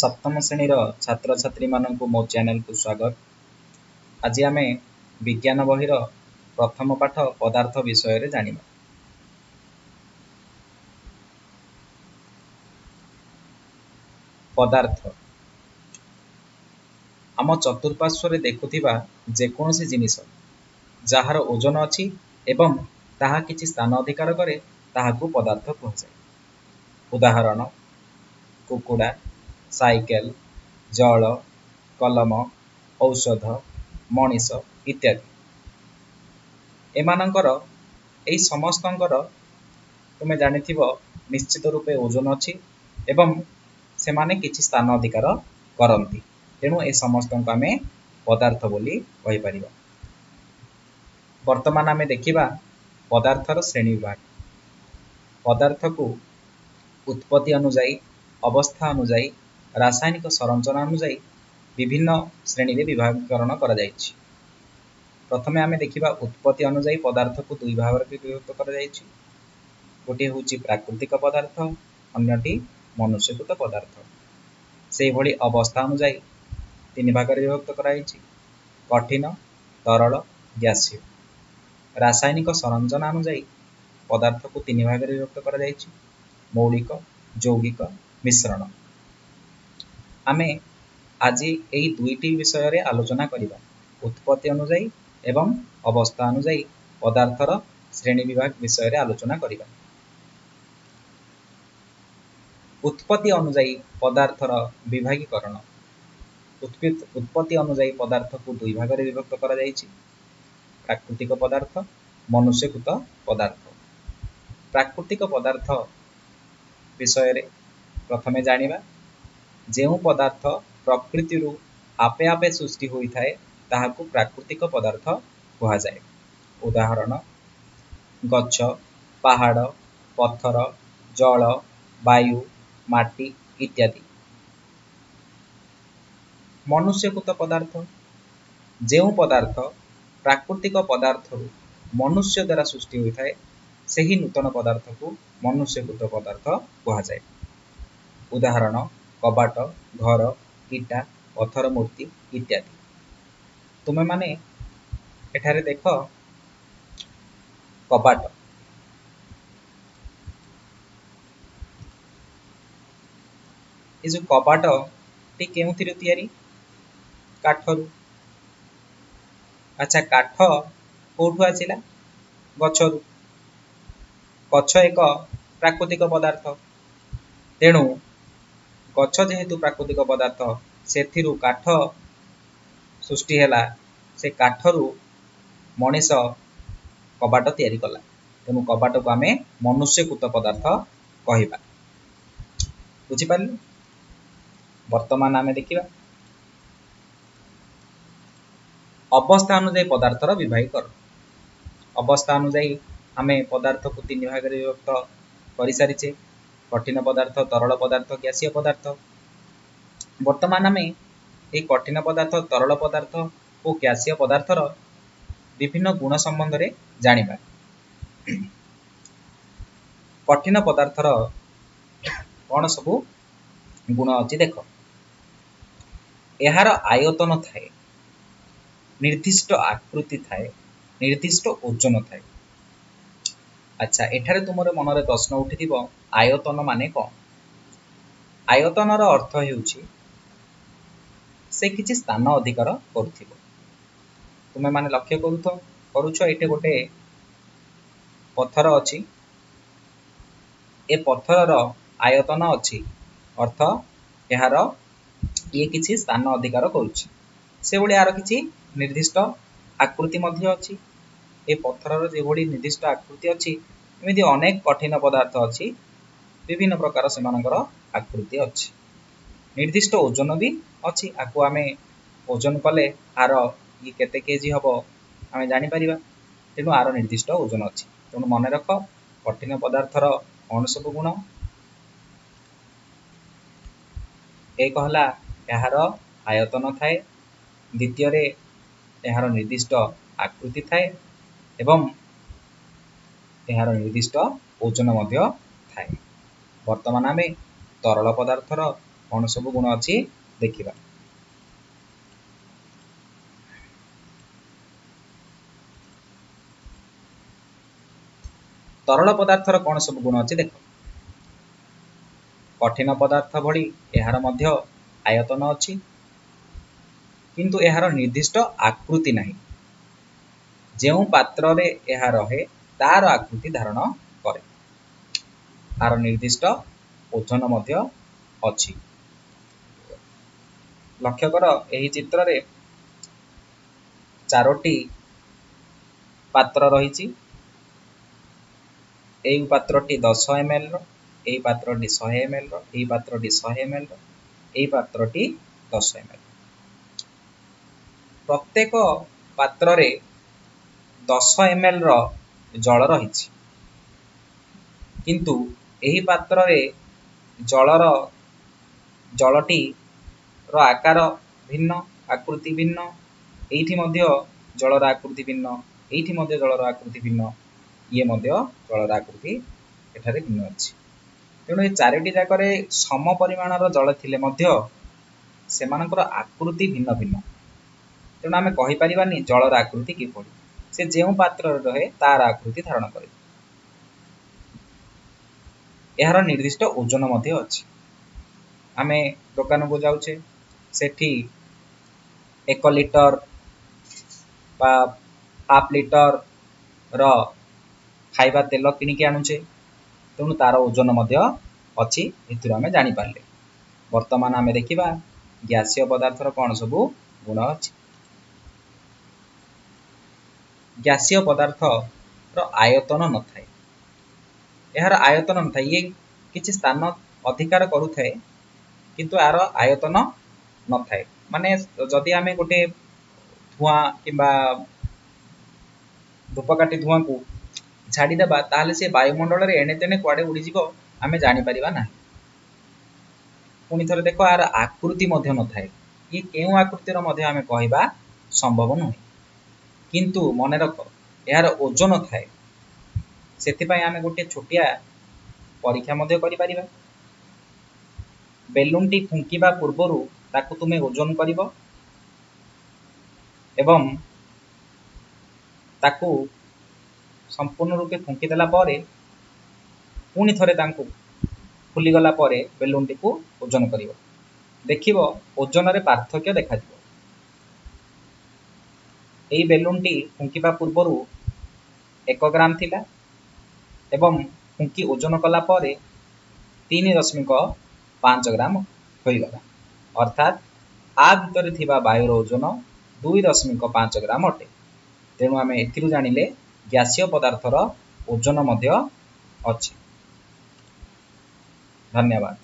ସପ୍ତମ ଶ୍ରେଣୀର ଛାତ୍ରଛାତ୍ରୀମାନଙ୍କୁ ମୋ ଚ୍ୟାନେଲକୁ ସ୍ୱାଗତ। ଆଜି ଆମେ ବିଜ୍ଞାନ ବହିର ପ୍ରଥମ ପାଠ ପଦାର୍ଥ ବିଷୟରେ ଜାଣିବା। ପଦାର୍ଥ ଆମ ଚତୁଃପାର୍ଶ୍ୱରେ ଦେଖୁଥିବା ଯେକୌଣସି ଜିନିଷ ଯାହାର ଓଜନ ଅଛି ଏବଂ ତାହା କିଛି ସ୍ଥାନ ଅଧିକାର କରେ, ତାହାକୁ ପଦାର୍ଥ କୁହାଯାଏ। ଉଦାହରଣ: କୁକୁଡ଼ା, ସାଇକେଲ, ଜଳ, କଲମ, ଔଷଧ, ମଣିଷ ଇତ୍ୟାଦି। ଏମାନଙ୍କର, ଏଇ ସମସ୍ତଙ୍କର ତୁମେ ଜାଣିଥିବ ନିଶ୍ଚିତ ରୂପେ ଓଜନ ଅଛି ଏବଂ ସେମାନେ କିଛି ସ୍ଥାନ ଅଧିକାର କରନ୍ତି। ତେଣୁ ଏ ସମସ୍ତଙ୍କୁ ଆମେ ପଦାର୍ଥ ବୋଲି କହିପାରିବା। ବର୍ତ୍ତମାନ ଆମେ ଦେଖିବା ପଦାର୍ଥର ଶ୍ରେଣୀ ବିଭାଗ। ପଦାର୍ଥକୁ ଉତ୍ପତ୍ତି ଅନୁଯାୟୀ, ଅବସ୍ଥା ଅନୁଯାୟୀ, ରାସାୟନିକ ସଂରଚନା ଅନୁଯାୟୀ ବିଭିନ୍ନ ଶ୍ରେଣୀରେ ବିଭାଗୀକରଣ କରାଯାଇଛି। ପ୍ରଥମେ ଆମେ ଦେଖିବା, ଉତ୍ପତ୍ତି ଅନୁଯାୟୀ ପଦାର୍ଥକୁ ଦୁଇ ଭାଗରେ ବିଭକ୍ତ କରାଯାଇଛି। ଗୋଟିଏ ହେଉଛି ପ୍ରାକୃତିକ ପଦାର୍ଥ, ଅନ୍ୟଟି ମନୁଷ୍ୟକୃତ ପଦାର୍ଥ। ସେହିଭଳି ଅବସ୍ଥା ଅନୁଯାୟୀ ତିନି ଭାଗରେ ବିଭକ୍ତ କରାଯାଇଛି: କଠିନ, ତରଳ, ଗ୍ୟାସୀୟ। ରାସାୟନିକ ସଂରଚନା ଅନୁଯାୟୀ ପଦାର୍ଥକୁ ତିନି ଭାଗରେ ବିଭକ୍ତ କରାଯାଇଛି: ମୌଳିକ, ଯୌଗିକ, ମିଶ୍ରଣ। ଆମେ ଆଜି ଏଇ ଦୁଇଟି ବିଷୟରେ ଆଲୋଚନା କରିବା, ଉତ୍ପତ୍ତି ଅନୁଯାୟୀ ଏବଂ ଅବସ୍ଥା ଅନୁଯାୟୀ ପଦାର୍ଥର ଶ୍ରେଣୀ ବିଭାଗ ବିଷୟରେ ଆଲୋଚନା କରିବା। ଉତ୍ପତ୍ତି ଅନୁଯାୟୀ ପଦାର୍ଥର ବିଭାଗୀକରଣ। ଉତ୍ପତ୍ତି ଅନୁଯାୟୀ ପଦାର୍ଥକୁ ଦୁଇ ଭାଗରେ ବିଭକ୍ତ କରାଯାଇଛି: ପ୍ରାକୃତିକ ପଦାର୍ଥ, ମନୁଷ୍ୟକୃତ ପଦାର୍ଥ। ପ୍ରାକୃତିକ ପଦାର୍ଥ ବିଷୟରେ ପ୍ରଥମେ ଜାଣିବା। ଯେଉଁ ପଦାର୍ଥ ପ୍ରକୃତିରୁ ଆପେ ଆପେ ସୃଷ୍ଟି ହୋଇଥାଏ, ତାହାକୁ ପ୍ରାକୃତିକ ପଦାର୍ଥ କୁହାଯାଏ। ଉଦାହରଣ: ଗଛ, ପାହାଡ଼, ପଥର, ଜଳ, ବାୟୁ, ମାଟି ଇତ୍ୟାଦି। ମନୁଷ୍ୟକୃତ ପଦାର୍ଥ: ଯେଉଁ ପଦାର୍ଥ ପ୍ରାକୃତିକ ପଦାର୍ଥରୁ ମନୁଷ୍ୟ ଦ୍ୱାରା ସୃଷ୍ଟି ହୋଇଥାଏ, ସେହି ନୂତନ ପଦାର୍ଥକୁ ମନୁଷ୍ୟକୃତ ପଦାର୍ଥ କୁହାଯାଏ। ଉଦାହରଣ: କବାଟ, ଘର, ଇଟା, ପଥର ମୂର୍ତ୍ତି ଇତ୍ୟାଦି। ତୁମେମାନେ ଏଠାରେ ଦେଖ, କବାଟ। ଏ ଯୋଉ କବାଟଟି କେଉଁଥିରୁ ତିଆରି? କାଠରୁ। ଆଚ୍ଛା, କାଠ କୋଉଠୁ ଆସିଲା? ଗଛରୁ। ଗଛ ଏକ ପ୍ରାକୃତିକ ପଦାର୍ଥ। ତେଣୁ ଗଛ ଯେହେତୁ ପ୍ରାକୃତିକ ପଦାର୍ଥ, ସେଥିରୁ କାଠ ସୃଷ୍ଟି ହେଲା। ସେ କାଠରୁ ମଣିଷ କବାଟ ତିଆରି କଲା। ତେଣୁ କବାଟକୁ ଆମେ ମନୁଷ୍ୟକୃତ ପଦାର୍ଥ କହିବା। ବୁଝିପାରିଲୁ? ବର୍ତ୍ତମାନ ଆମେ ଦେଖିବା ଅବସ୍ଥା ଅନୁଯାୟୀ ପଦାର୍ଥର ବିଭାଗୀକରଣ। ଅବସ୍ଥା ଅନୁଯାୟୀ ଆମେ ପଦାର୍ଥକୁ ତିନି ଭାଗରେ ବିଭକ୍ତ କରିସାରିଛେ: କଠିନ ପଦାର୍ଥ, ତରଳ ପଦାର୍ଥ, ଗ୍ୟାସୀୟ ପଦାର୍ଥ। ବର୍ତ୍ତମାନ ଆମେ ଏହି କଠିନ ପଦାର୍ଥ, ତରଳ ପଦାର୍ଥ ଓ ଗ୍ୟାସୀୟ ପଦାର୍ଥର ବିଭିନ୍ନ ଗୁଣ ସମ୍ବନ୍ଧରେ ଜାଣିବା। କଠିନ ପଦାର୍ଥର କ'ଣ ସବୁ ଗୁଣ ଅଛି ଦେଖ। ଏହାର ଆୟତନ ଥାଏ, ନିର୍ଦ୍ଦିଷ୍ଟ ଆକୃତି ଥାଏ, ନିର୍ଦ୍ଦିଷ୍ଟ ଓଜନ ଥାଏ। ଆଚ୍ଛା, ଏଠାରେ ତୁମର ମନରେ ପ୍ରଶ୍ନ ଉଠିଥିବ, ଆୟତନ ମାନେ କ'ଣ? ଆୟତନର ଅର୍ଥ ହେଉଛି ସେ କିଛି ସ୍ଥାନ ଅଧିକାର କରୁଥିବ। ତୁମେମାନେ ଲକ୍ଷ୍ୟ କରୁଛ, ଏଠି ଗୋଟେ ପଥର ଅଛି। ଏ ପଥରର ଆୟତନ ଅଛି, ଅର୍ଥ ଏହାର ଇଏ କିଛି ସ୍ଥାନ ଅଧିକାର କରୁଛି। ସେଭଳି ଏହାର କିଛି ନିର୍ଦ୍ଦିଷ୍ଟ ଆକୃତି ମଧ୍ୟ ଅଛି। ଏ ପଥରର ଯେଭଳି ନିର୍ଦ୍ଦିଷ୍ଟ ଆକୃତି ଅଛି, ଏମିତି ଅନେକ କଠିନ ପଦାର୍ଥ ଅଛି, ବିଭିନ୍ନ ପ୍ରକାର ସେମାନଙ୍କର ଆକୃତି ଅଛି। ନିର୍ଦ୍ଦିଷ୍ଟ ଓଜନ ବି ଅଛି। ଆକୁ ଆମେ ଓଜନ କଲେ ଆର ଇଏ କେତେ କେଜି ହବ ଆମେ ଜାଣିପାରିବା। ତେଣୁ ଆର ନିର୍ଦ୍ଦିଷ୍ଟ ଓଜନ ଅଛି। ତେଣୁ ମନେ ରଖ, କଠିନ ପଦାର୍ଥର କ'ଣ ସବୁ ଗୁଣ? ଏକ ହେଲା ଏହାର ଆୟତନ ଥାଏ, ଦ୍ୱିତୀୟରେ ଏହାର ନିର୍ଦ୍ଦିଷ୍ଟ ଆକୃତି ଥାଏ ଏବଂ ଏହାର ନିର୍ଦ୍ଦିଷ୍ଟ ଓଜନ ମଧ୍ୟ ଥାଏ। ବର୍ତ୍ତମାନ ଆମେ ତରଳ ପଦାର୍ଥର କ'ଣ ସବୁ ଗୁଣ ଅଛି ଦେଖିବା। ତରଳ ପଦାର୍ଥର କ'ଣ ସବୁ ଗୁଣ ଅଛି ଦେଖ। କଠିନ ପଦାର୍ଥ ଭଳି ଏହାର ମଧ୍ୟ ଆୟତନ ଅଛି, କିନ୍ତୁ ଏହାର ନିର୍ଦ୍ଦିଷ୍ଟ ଆକୃତି ନାହିଁ। ଯେଉଁ ପାତ୍ରରେ ଏହା ରହେ ତାର ଆକୃତି ଧାରଣ କରେ। ଆର ନିର୍ଦ୍ଦିଷ୍ଟ ଓଜନ ମଧ୍ୟ ଅଛି। ଲକ୍ଷ୍ୟ କର, ଏହି ଚିତ୍ରରେ ଚାରୋଟି ପାତ୍ର ରହିଛି। ଏଇ ପାତ୍ରଟି 10 ml ର, ଏଇ ପାତ୍ରଟି 100 ml ର, ଏଇ ପାତ୍ରଟି 100 ml ର, ଏଇ ପାତ୍ରଟି 10 ml। ପ୍ରତ୍ୟେକ ପାତ୍ରରେ 10 ml ର ଜଳ ରହିଛି, କିନ୍ତୁ ଏହି ପାତ୍ରରେ ଜଳଟି ର ଆକାର ଭିନ୍ନ, ଆକୃତି ଭିନ୍ନ। ଏଇଠି ମଧ୍ୟ ଜଳର ଆକୃତି ଭିନ୍ନ, ଏଇଠି ମଧ୍ୟ ଜଳର ଆକୃତି ଭିନ୍ନ, ଇଏ ମଧ୍ୟ ଜଳର ଆକୃତି ଏଠାରେ ଭିନ୍ନ ଅଛି। ତେଣୁ ଏ ଚାରୋଟି ଯାକରେ ସମ ପରିମାଣର ଜଳ ଥିଲେ ମଧ୍ୟ ସେମାନଙ୍କର ଆକୃତି ଭିନ୍ନ ଭିନ୍ନ। ତେଣୁ ଆମେ କହିପାରିବାନି ଜଳର ଆକୃତି କିଭଳି। ସେ ଯେଉଁ ପାତ୍ରରେ ରହେ ତାର ଆକୃତି ଧାରଣ କରେ। ଏହାର ନିର୍ଦ୍ଦିଷ୍ଟ ଓଜନ ମଧ୍ୟ ଅଛି। ଆମେ ଦୋକାନକୁ ଯାଉଛେ, ସେଠି 1 ଲିଟର ବା ହାଫ୍ ଲିଟର ର ଖାଇବା ତେଲ କିଣିକି ଆଣୁଛେ, ତେଣୁ ତାର ଓଜନ ମଧ୍ୟ ଅଛି। ଏଥିରୁ ଆମେ ଜାଣିପାରିଲେ। ବର୍ତ୍ତମାନ ଆମେ ଦେଖିବା ଗ୍ୟାସୀୟ ପଦାର୍ଥର କ'ଣ ସବୁ ଗୁଣ ଅଛି। ଗ୍ୟାସୀୟ ପଦାର୍ଥର ଆୟତନ ନଥାଏ। ଏହାର ଆୟତନ ନଥାଏ। ଇଏ କିଛି ସ୍ଥାନ ଅଧିକାର କରୁଥାଏ, କିନ୍ତୁ ଏହାର ଆୟତନ ନଥାଏ। ମାନେ ଯଦି ଆମେ ଗୋଟେ ଧୂଆଁ କିମ୍ବା ଧୂପକାଠି ଧୂଆଁକୁ ଛାଡ଼ିଦେବା, ତାହେଲେ ସେ ବାୟୁମଣ୍ଡଳରେ ଏଣେ ତେଣେ କୁଆଡ଼େ ଉଡ଼ିଯିବ, ଆମେ ଜାଣିପାରିବା ନାହିଁ। ପୁଣି ଥରେ ଦେଖ, ଏହାର ଆକୃତି ମଧ୍ୟ ନଥାଏ। ଇଏ କେଉଁ ଆକୃତିର ମଧ୍ୟ ଆମେ କହିବା ସମ୍ଭବ ନୁହେଁ। କିନ୍ତୁ ମନେ ରଖ, ଏହାର ଓଜନ ଥାଏ। ସେଥିପାଇଁ ଆମେ ଗୋଟିଏ ଛୋଟିଆ ପରୀକ୍ଷା ମଧ୍ୟ କରିପାରିବା। ବେଲୁନଟି ଫୁଙ୍କିବା ପୂର୍ବରୁ ତାକୁ ତୁମେ ଓଜନ କରିବ ଏବଂ ତାକୁ ସମ୍ପୂର୍ଣ୍ଣ ରୂପେ ଫୁଙ୍କିଦେଲା ପରେ ପୁଣି ଥରେ ତାଙ୍କୁ ଫୁଲିଗଲା ପରେ ବେଲୁନଟିକୁ ଓଜନ କରିବ। ଦେଖିବ ଓଜନରେ ପାର୍ଥକ୍ୟ ଦେଖାଯିବ। ଏଇ ବେଲୁନଟି ଫୁଙ୍କିବା ପୂର୍ବରୁ 1 ଗ୍ରାମ ଥିଲା ଏବଂ ଫୁଙ୍କି ଓଜନ କଲା ପରେ 3.5 ଗ୍ରାମ ହୋଇଗଲା। ଅର୍ଥାତ୍ ଆ ଭିତରେ ଥିବା ବାୟୁର ଓଜନ 2.5 ଗ୍ରାମ ଅଟେ। ତେଣୁ ଆମେ ଏଥିରୁ ଜାଣିଲେ ଗ୍ୟାସୀୟ ପଦାର୍ଥର ଓଜନ ମଧ୍ୟ ଅଛି। ଧନ୍ୟବାଦ।